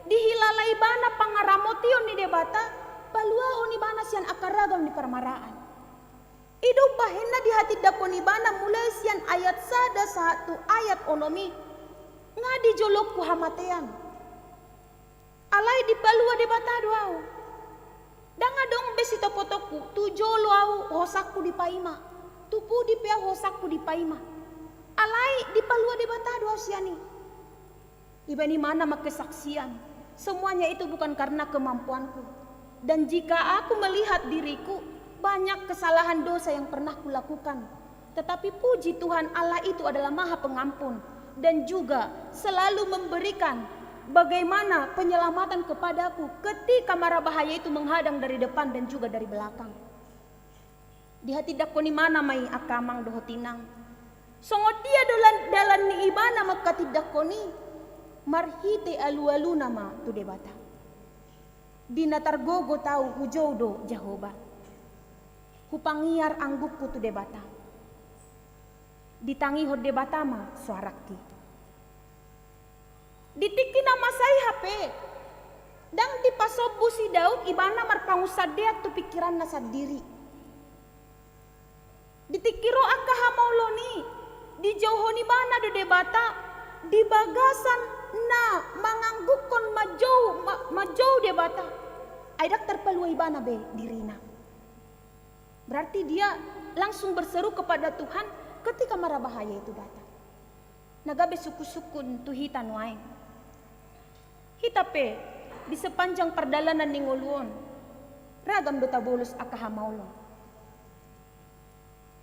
dihilala ibana pangaramotion ni Debata, paluahon ibana sian angka ragam ni parmaraan. I do umbahenna dihatindangkon ibana mulai sian ayat sada sahat tu ayat onom i, nga di jolongku hamatean. Alai dipalua Debata do ahu. Ndang adong be sitopotonku, tu jolo ahu hosangku dipaima, tu pudi pe ahu hosangku dipaima. Alai dipalua Debata do ahu sian i. Ibana ma na mangkesaksian, semuanya itu bukan karena kemampuanku. Dan jika aku melihat diriku, banyak kesalahan dosa yang pernah kulakukan. Tetapi puji Tuhan, Allah itu adalah Maha Pengampun dan juga selalu memberikan bagaimana penyelamatan kepadaku ketika mara bahaya itu menghadang dari depan dan juga dari belakang. Dihatindangkon ibana ma i angka amang dohot inang. Songon dia dalan, dalan ni ibana mangkatindangkon i, marhite alualuna ma tu Debata. Di na targogot ahu hujou do Jahowa. Hupangiar anggukku tu Debata. Ditangihon Debata ma soarangki. Di tingki na masa i hape, ndang dipasombu si Daud ibana marpangunsandean tu pingkiranna sandiri. Di tingki ro angka hamaolon i, dijouhon ibana do Debata di bagasan na manganggukkon manjou, ma-, manjou Debata. Ai ndang tarpalua ibana be dirina. Berarti dia langsung berseru kepada Tuhan ketika mara bahaya itu datang. Na gabe sungkun-sungkun tu hita nuaeng. Hita pe di sepanjang pardalanan ni ngolu on, ragam do tabolus angka hamaolon.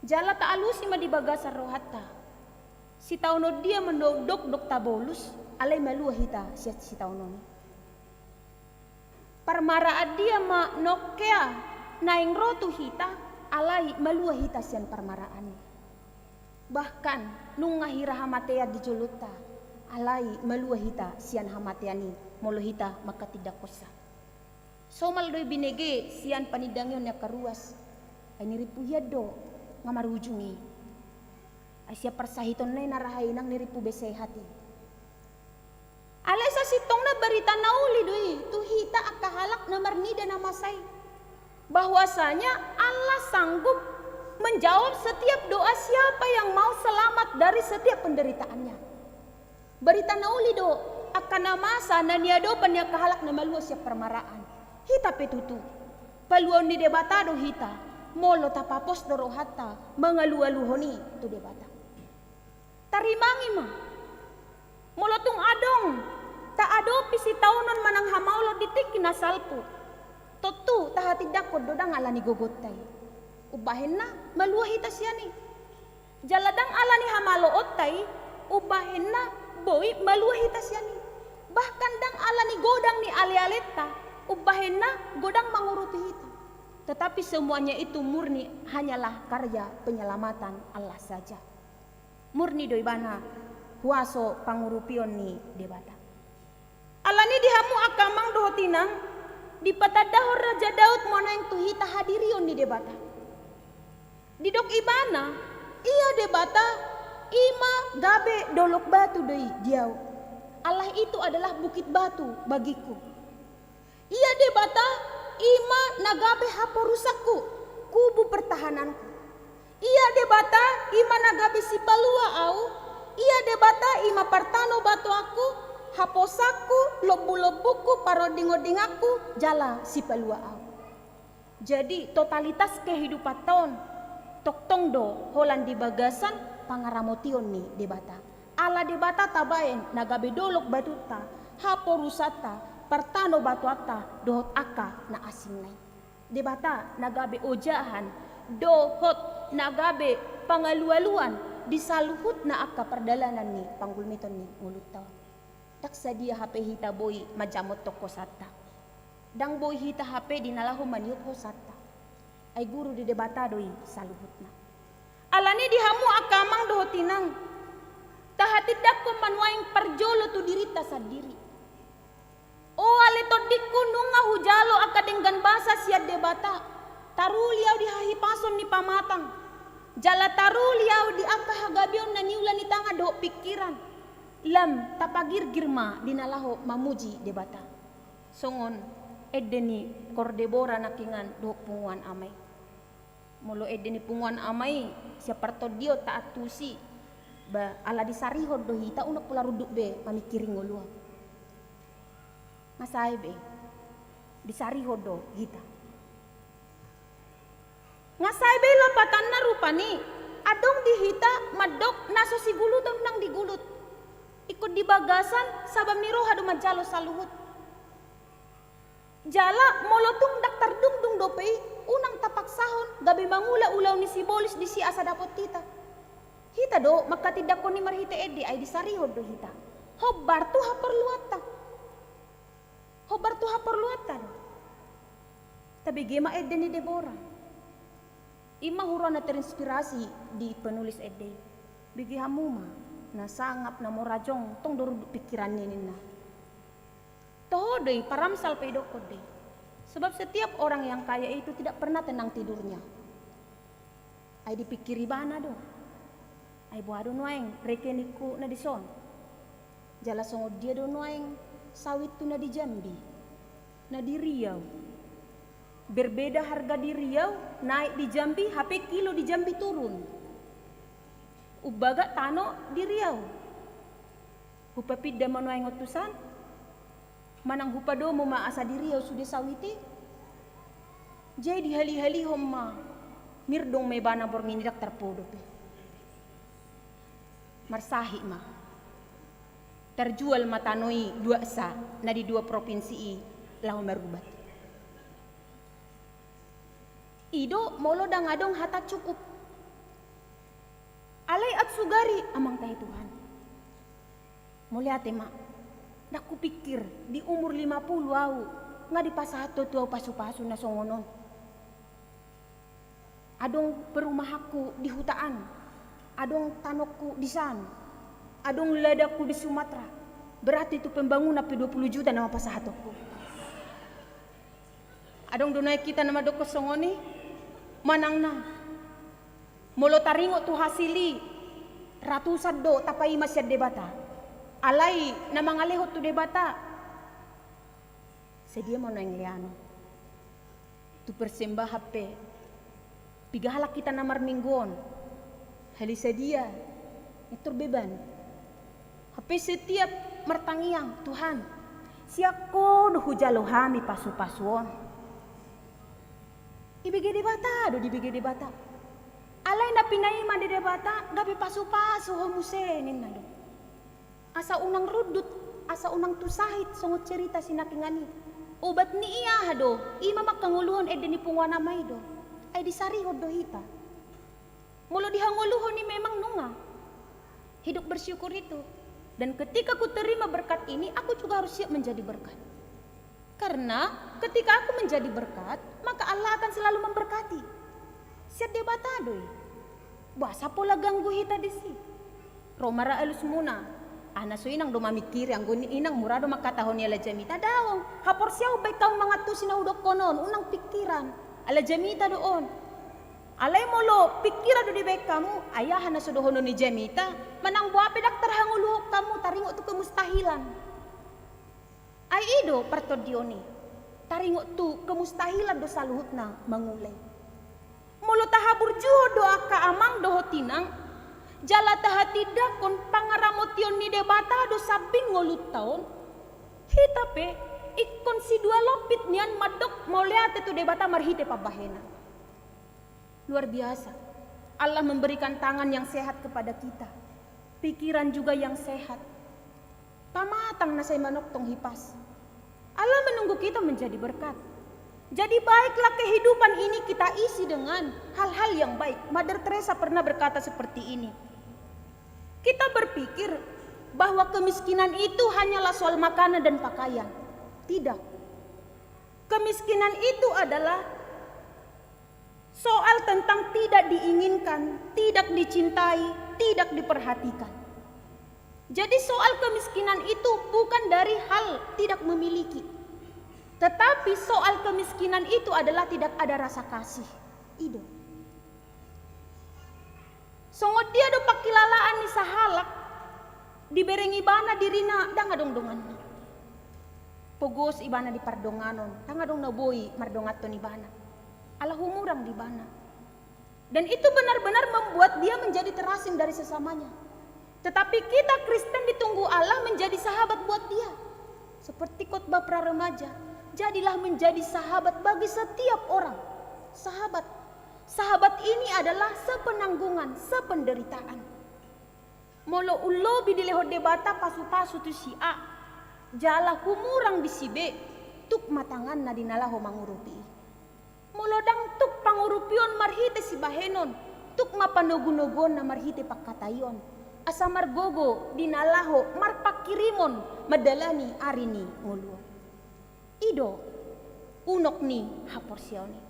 Jala taalusi ma di bagasan rohanta. Sitaonon dia mandok-, dokdok tabolus, alai malua hita sian sitaonon i. Parmaraan dia ma nongkea naeng ro tu hita, alai malua hita sian parmaraan i. Bahkan nunga hira hamatean di jolonta, alai malua hita sian hamatean i, molo hita mangkatindangkonsa. Somal do i binege sian panindangion ni angka ruas. Ai nirimpu hian do nga marujung i. Ai sian parsahitonna i na ra hainang nirimpu be sehat i. Alai sasintongna barita na uli do i tu hita angka halak na marnida na masa i, bahwasanya Allah sanggup menjawab setiap doa siapa yang mau selamat dari setiap penderitaannya. Barita na uli do angka na masa na niadopan ni angka halak na malua sian parmaraan. Hita pe tutu, paluaon ni Debata do hita, molo tapapos do rohanta mangalualuhon i tu Debata. Tarimangi ma. Molo tung adong taadopi sitaonon manang hamaolon di tingki na salpu, tontu tahatindangkon do ndang ala ni gogonta i. Umbahenna malua hita sian i. Jala ndang ala ni hamaloonta i, umbahenna boi malua hita sian i. Bahkan ndang ala ni godang ni alealenta, umbahenna godang mangurupi hita. Tetapi semuanya itu murni hanyalah karya penyelamatan Allah saja. Murni do ibana huaso pangurupion ni Debata. Alani di hamu angka amang dohot inang, dipatandahon Raja Daud ma nuaeng tu hita hadirion ni Debata. Didok ibana, ia Debata, i ma gabe dolok batu do i di ahu. Allah itu adalah bukit batu bagiku. Ia Debata, i ma na gabe haporusanku, kubu pertahananku. Ia Debata, i ma na gabe sipalua ahu. Ia Debata, i ma partanobatoanku, haposanku, lombulombungku, parondingondinganku, jala sipalua ahu. Jadi, totalitas kehidupanta on, tongtong do holan di bagasan pangaramotion ni Debata. Ala Debata tabaen na gabe dolok batunta, haporusanta, partanobatoanta, dohot angka na asingna i. Debata na gabe ojahan, dohot na gabe pangalualuan di saluhutna angka pardalanan ni panggulmiton ni ngolunta on. Ndang sadia hape hita boi manjamothon hosanta. Ndang boi hita hape di na laho maniop hosanta. Ai guru ni Debata do i saluhutna. Alani di hamu angka amang dohot inang, tahatindangkon ma nuaeng parjolo tu dirinta sandiri. O ale tondingku, nunga hujalo angka denggan basa sian Debata. Taruli ahu di hahipason ni pamatang. Jala taruli ahu di angka hagabeon na niula ni tangan dohot pingkiran. Lam tapagirgir ma di na laho mamuji Debata. Songon ende ni Kor Debora nangkiningan dohot punguan ama i. Molo ende ni punguan ama i, sian partondion taantusi, ba ala disarihon do hita, unang pola rundut be mamingkiri ngolu on. Nga sae be, disarihon do hita. Nga sae be lapatanna rupani, adong di hita mandok na so siguluton unang digulut. Ingkon di bagasan sabam ni roha do manjalo saluhut. Jala molo tung ndang tardungdung dope i, unang tapaksahon gabe mangula ulaon ni sibolis disi asa dapot hita. Hita do manghatindanghon i marhite ende, ai disarihon do hita. Hombar tu haporluanta. Hombar tu haporluanta do. Tabege ma ende ni Debora. I ma huroha na terinspirasi di penulis ende i. Bege hamu ma, na sangap, na mora jongjong, tong do rundut pingkiranni ninna. Toho do i, paramsal pe idokkon do i. Sebab setiap orang yang kaya itu tidak pernah tenang tidurnya. Ai dipingkiri ibana do. Ai boha do nuaeng rekeningku na dison? Jala songon dia do nuaeng sawithu na di Jambi, na di Riau? Berbeda harga di Riau, naik di Jambi, hape kilo di Jambi turun. Umbaga tano di Riau. Hupapinda ma nuaeng on tusan? Manang hupadomu ma asa di Riau sude sawit i? Jadi halihalihon ma, mirdong ma ibana borngin i, ndang tarpodo pe. Marsahit ma. Tarjual ma tano i duaksa na di dua propinsi i laho marubat. I do molo ndang adong hata cukup. Alai ansugari amang tahe Tuhan. Mauliate ma. Ndang hupingkir di umur lima puluh ahu nga dipasahat Ho tu ahu pasupasu na songon on. Adong perumahanku di huta an, adong tanongku di san, adong ladangku di Sumatera. Berarti tu pembangunan pe dua puluh juta nama pasahatonku. Adong do nuaeng hita na mandokkon songon i? Manang na, molo taringot tu hasil i, ratusan do tapaima sian Debata. Alai na mangalehon tu Debata, sadia ma nuaeng leanon? Tu persembahan pe, piga halak hita na marminggu on? Hali sadia? Pintor beban. Hape setiap martangiang, Tuhan, sian Ho do hujalo hami pasupasu on. Dibege Debata do, dibege Debata. Alai na pinaima ni Debata gabe pasupasu ho muse ninna do. Asa unang rundut, asa unang tu sahit songon cerita sinakingan i. Obat ni i aha do? I ma manghangoluhon ende ni punguan ama i do. Ai disarihon do hita. Molo dihangoluhon i memang nunga. Hidup bersyukur itu. Dan ketika kuterima berkat ini, aku juga harus siap menjadi berkat. Karena ketika aku menjadi berkat, maka Allah akan selalu memberkati. Sian Debata do i. Boasa pola ganggu hita disi? Ro ma ra alusmuna. Aha na so inang do mamingkiri, anggo inang mura do manghatahon i ala jamita? Daong. Haporseaon bahen hamu mangantusi na hudokkon on, unang pingkiran. Ala jamita do on. Alai molo pingkiran do dibahen hamu, ai aha na so dohonon ni jamita? Manang boha pe ndang tarhangoluhon hamu, taringot tu kemustahilan. Ai i do partondion i, taringot tu kemustahilan do saluhutna mangula i. Molo tahaburjuhon do angka amang dohot inang, jala tahatindangkon pangaramotion ni Debata do sambing ngolunta on, hita pe ingkon sidua lompit nian mandok mauliate tu Debata marhite pambahenan. Luar biasa. Allah memberikan tangan yang sehat kepada kita, pikiran juga yang sehat. Pamatang na sai manongtong hipas. Allah menunggu kita menjadi berkat. Jadi baiklah kehidupan ini kita isi dengan hal-hal yang baik. Mother Teresa pernah berkata seperti ini. Kita berpikir bahwa kemiskinan itu hanyalah soal makanan dan pakaian. Tidak. Kemiskinan itu adalah soal tentang tidak diinginkan, tidak dicintai, tidak diperhatikan. Jadi soal kemiskinan itu bukan dari hal tidak memiliki. Tetapi soal kemiskinan itu adalah tidak ada rasa kasih. I do. Songon dia do pangkilalaan ni sahalak, dibereng ibana dirina ndang adong donganna. Pogos ibana di pardonganon, ndang adong na boi mardonganhon ibana. Ala humurang do ibana. Dan itu benar-benar membuat dia menjadi terasing dari sesamanya. Tetapi kita Kristen ditunggu Allah menjadi sahabat buat dia. Seperti khotbah pra remaja, jadilah menjadi sahabat bagi setiap orang. Sahabat. Sahabat ini adalah sepenanggungan, sependeritaan. Molo umlobi dilehon Debata pasu-pasu tu si A, jala humurang di si B, tuk ma tanganna di na laho mangurupi i. Molo ndang tuk pangurupion marhite sibahenon, tuk ma panogu-noguonna marhite pangkataion, asa margogo di na laho marpangkirimon mandalani ari ni ngolu on. I do unok ni haporseaon i.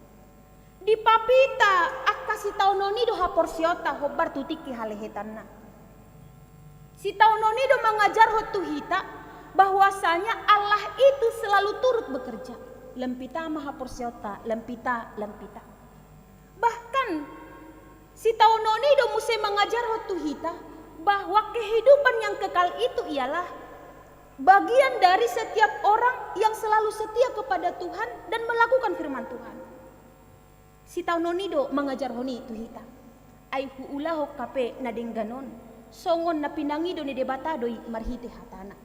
Dipapita angka sitaonon i do haporseaonta hombar tu tingki halehetanna. Sitaonon i do mangajarhon tu hita bahwasanya Allah itu selalu turut bekerja. Lam pita ma haporseaonta, lam pita, lam pita. Bahkan, sitaonon i do muse mangajarhon tu hita bahwa kehidupan yang kekal itu ialah bagian dari setiap orang yang selalu setia kepada Tuhan dan melakukan firman Tuhan. Sitaonon i do mangajarhon i tu hita. Ai huulahon hape na denggan on, songon na pinangido ni Debata do i marhite hatana.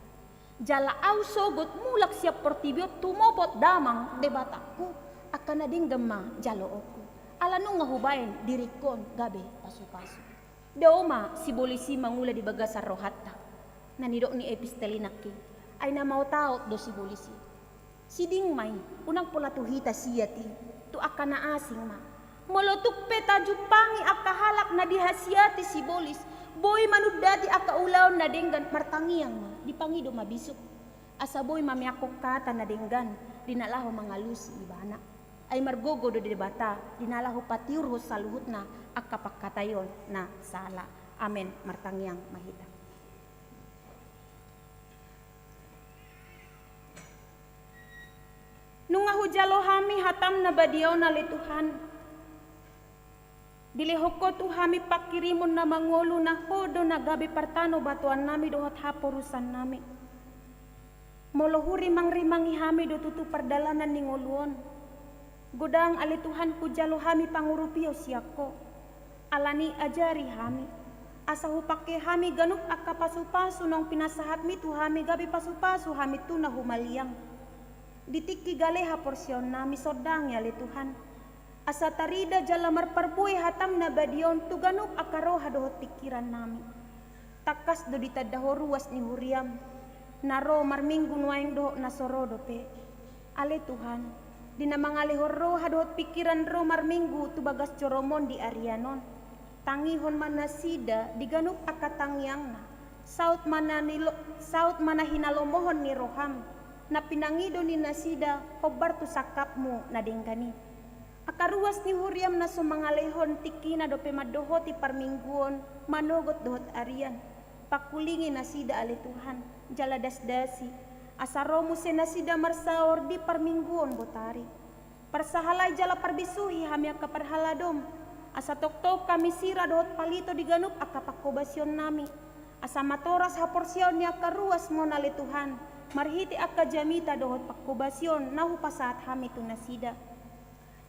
Jala ahu sogot mulak sian portibi on tumopot damang Debatangku, angka na denggan ma jaloonku. Ala nunga hubaen diringku on gabe pasu-pasu. Dao ma sibolis i mangula di bagasan rohanta. Na nidok ni epistel i nangkin, ai na maotaot do sibolis i. Siding ma i, unang pola tu hita siat i, tu angka na asing ma. Molo tung pe tajumpangi angka halak na dihasiati sibolis, boi manundati angka ulaon na denggan, martangiang ma, dipangido ma bisuk. Asa boi mameakhon hata na denggan di na laho mangalusi ibana. Ai margogo do Debata di na laho patiurhon saluhutna angka pangkataion na sala. Amen. Martangiang ma hita. Nunga hujalo hami hatam na badia on ale Tuhan. Dilehon Ho tu hami pangkirimon na mangolu, na Ho do na gabe partanobatoannami dohot haporusannami. Molo hurimang-rimangi hami do tutu pardalanan ni ngolu on, godang ale Tuhan hujalo hami pangurupion sian Ho. Alani ajari hami, asa hupangke hami ganup angka pasu-pasu naung pinasahatmi tu hami gabe pasu-pasu hami tu na humaliang. Di tingki gale haporseaonnami sondangi ale Tuhan. Asa tarida jala marparbue hatam na badia on tu ganup angka roha dohot pingkirannami. Tangkas do ditanda Ho ruas ni huriam, na ro marminggu nuaeng dohot na so ro dope. Ale Tuhan, di na mangalehon roha dohot pingkiran ro marminggu tu bagas jorom on di arian on, tangihon ma nasida di ganup angka tangiangna, saut ma na nilo-, saut ma na hinalomohon ni roham, na pinangido ni nasida hombar tu sangkapmu na denggan i. Angka ruas ni huriam na so mangalehon tingkina dope mandohoti parmingguon, manogot dohot arian, pangkulingi nasida ale Tuhan, jala dasdasi, asa ro muse nasida marsaor di parmingguon botari. Parsahalai jala parbisuhi hami angka parhaladom, asa tongtong hami sira dohot palito di ganup angka pangkobasionnami, asa matoras haporseaon ni angka ruasmon ale Tuhan, marhite angka jamita dohot pangkobasion na hupasahat hami tu nasida.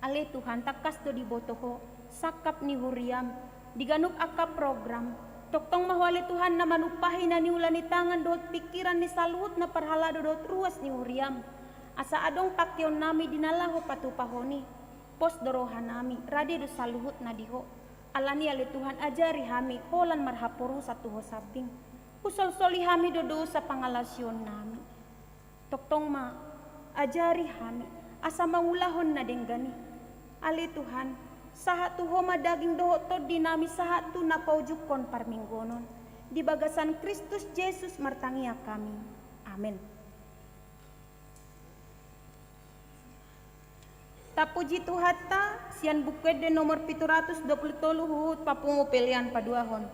Ale Tuhan, tangkas do diboto Ho sangkap ni huriam di ganup angka program. Tongtong ma Ho ale Tuhan na manumpahi na niula ni tangan dohot pingkiran ni saluhut na parhalado dohot ruas ni huriam. Asa adong pangkeonnami di na laho patupahon i, pos do rohanami, rade do saluhutna di Ho. Alani ale Tuhan ajari hami holan marhaporusan tu Ho sambing. Husolsoli hami do dosa pangalaosionnami. Tongtong ma, ajari hami, asa mangulahon na denggan i. Ale Tuhan, sahat tu Ho ma daging dohot tondinami sahat tu na paujunghon parmingguon on. Di bagasan Kristus Jesus martangiang hami. Amen. Tapuji Tuhanta, sian Buku Ende nomor pitu ratus dua puluh tolu, huhut papungu pelean paduahon.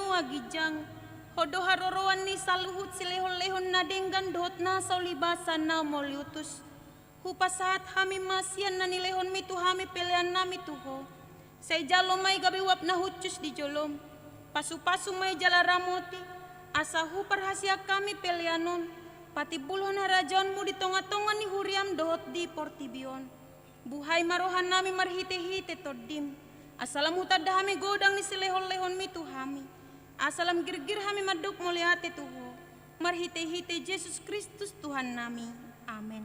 Banua ginjang, Ho do haroroan ni saluhut silehonlehon na denggan dohot na saulibasan na mauliutus. Hupasahat hami ma sian na nilehonMi tu hami peleannami tu Ho. Sai jalo ma i gabe uap na hushus di joloM. Pasupasu ma i jala ramoti, asa huparhaseang hami pelean on, patimbulhon harajaonMu di tongatonga ni huriaM dohot di portibi on. Buhai ma rohanami marhitehite TondiM, asa lam hutanda hami godang ni silehonlehonMi tu hami, asa lam girgir hami mandok mauliate tu Ho, marhitehite Jesus Kristus Tuhannami. Amen.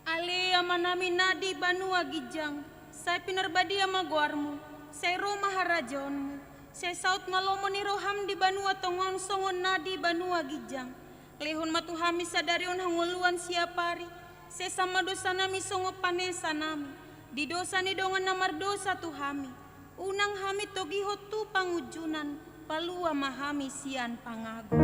Ale Amanami na di banua ginjang, sai pinarbadia ma goarMu, sai ro ma harajaonMu, sai saut ma lomo ni rohaM di banua tonga on songon na di banua ginjang. Lehon ma tu hami sadari on hangoluan siapari, sesa ma dosanami songon panesanami di dosa ni dongan na mardosa tu hami. Unang hami togihon tu pangunjunan, palua ma hami sian pangago.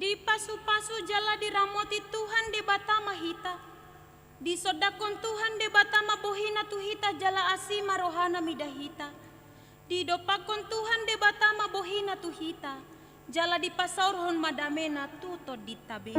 Dipasupasu jala diramoti Tuhan Debata ma hita. Disondangkon Tuhan Debata ma bohiNa tu hita jala asi ma rohaNa mida hita. Didompakkon Tuhan Debata ma bohiNa tu hita, jala dipasaorhon ma dameNa tu tondinta be.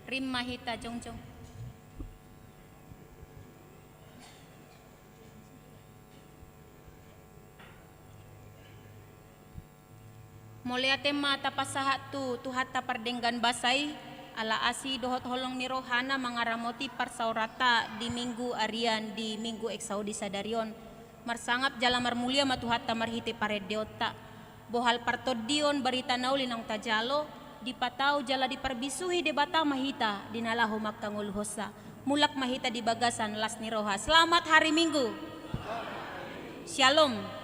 Rim ma hita jongjong. Mauliate ma tapasahat tu Tuhanta pardenggan basa i, ala asi dohot holong ni rohaNa mangaramoti parsaoranta di Minggu arian di Minggu Exaudi sadari on. Marsangap jala marmulia ma Tuhanta marhite parendeonta. Bohal partondion barita na uli naung tajalo, dipatau jala diparbisuhi Debata ma hita di na laho mangkangoluhonsa. Mulak ma hita di bagasan las ni roha. Selamat hari Minggu. Shalom.